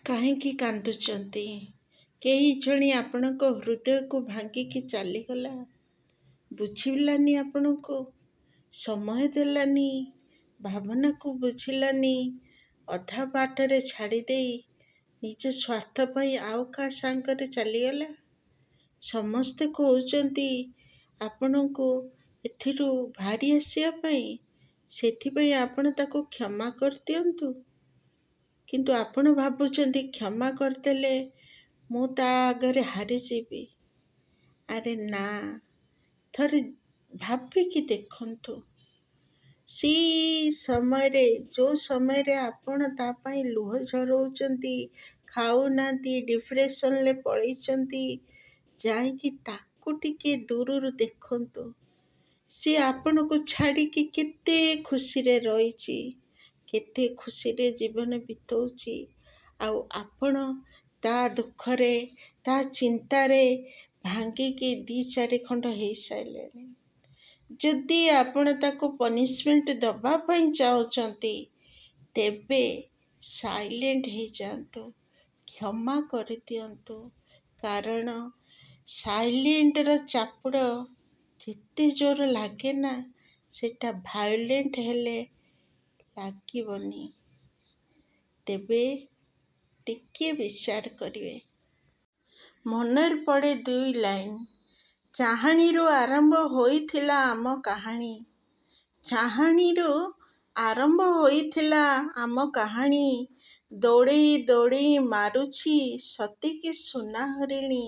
କାହିଁକି କାନ୍ଦୁଛନ୍ତି? କେହି ଜଣେ ଆପଣଙ୍କ ହୃଦୟକୁ ଭାଙ୍ଗିକି ଚାଲିଗଲା, ବୁଝିଲାନି ଆପଣଙ୍କୁ, ସମୟ ଦେଲାନି, ଭାବନାକୁ ବୁଝିଲାନି, ଅଧା ବାଟରେ ଛାଡ଼ିଦେଇ ନିଜ ସ୍ୱାର୍ଥ ପାଇଁ ଆଉ କାହା ସାଙ୍ଗରେ ଚାଲିଗଲା। ସମସ୍ତେ କହୁଛନ୍ତି ଆପଣଙ୍କୁ ଏଥିରୁ ବାହାରି ଆସିବା ପାଇଁ, ସେଥିପାଇଁ ଆପଣ ତାକୁ କ୍ଷମା କରିଦିଅନ୍ତୁ। କିନ୍ତୁ ଆପଣ ଭାବୁଛନ୍ତି କ୍ଷମା କରିଦେଲେ ମୁଁ ତା ଆଗରେ ହାରିଯିବି। ଆରେ ନା, ଥରେ ଭାବିକି ଦେଖନ୍ତୁ। ସେଇ ସମୟରେ, ଯେଉଁ ସମୟରେ ଆପଣ ତା ପାଇଁ ଲୁହ ଝରଉଛନ୍ତି, ଖାଉନାହାନ୍ତି, ଡିପ୍ରେସନରେ ପଳେଇଛନ୍ତି, ଯାଇକି ତାକୁ ଟିକେ ଦୂରରୁ ଦେଖନ୍ତୁ। ସିଏ ଆପଣଙ୍କୁ ଛାଡ଼ିକି କେତେ ଖୁସିରେ ରହିଛି, କେତେ ଖୁସିରେ ଜୀବନ ବିତଉଛି, ଆଉ ଆପଣ ତା ଦୁଃଖରେ, ତା ଚିନ୍ତାରେ ଭାଙ୍ଗିକି ଦି ଚାରି ଖଣ୍ଡ ହେଇସାରିଲେଣି। ଯଦି ଆପଣ ତାକୁ ପନିସମେଣ୍ଟ ଦେବା ପାଇଁ ଚାହୁଁଛନ୍ତି, ତେବେ ସାଇଲେଣ୍ଟ ହେଇଯାଆନ୍ତୁ, କ୍ଷମା କରିଦିଅନ୍ତୁ। କାରଣ ସାଇଲେଣ୍ଟର ଚାପୁଡ଼ ଯେତେ ଜୋର ଲାଗେ ନା, ସେଟା ଭାୟୋଲେଣ୍ଟ ହେଲେ ଲାଗିବନି। ତେବେ ଟିକିଏ ବିଚାର କରିବେ। ମନରେ ପଡ଼େ ଦୁଇ ଲାଇନ୍। ଚାହାଣୀରୁ ଆରମ୍ଭ ହୋଇଥିଲା ଆମ କାହାଣୀ, ଚାହାଣୀରୁ ଆରମ୍ଭ ହୋଇଥିଲା ଆମ କାହାଣୀ, ଦୌଡ଼େଇ ଦୌଡ଼େଇ ମାରୁଛି ସତେକି ସୁନା ହରିଣୀ।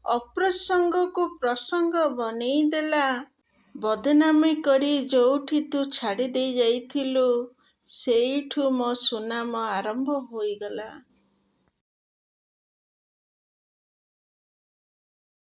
ଅପ୍ରସଙ୍ଗକୁ ପ୍ରସଙ୍ଗ ବନେଇ ଦେଲା, ବଦନାମୀ କରି ଯୋଉଠି ତୁ ଛାଡ଼ି ଦେଇ ଯାଇଥିଲୁ, ସେଇଠୁ ମୋ ସୁନାମ ଆରମ୍ଭ ହୋଇଗଲା।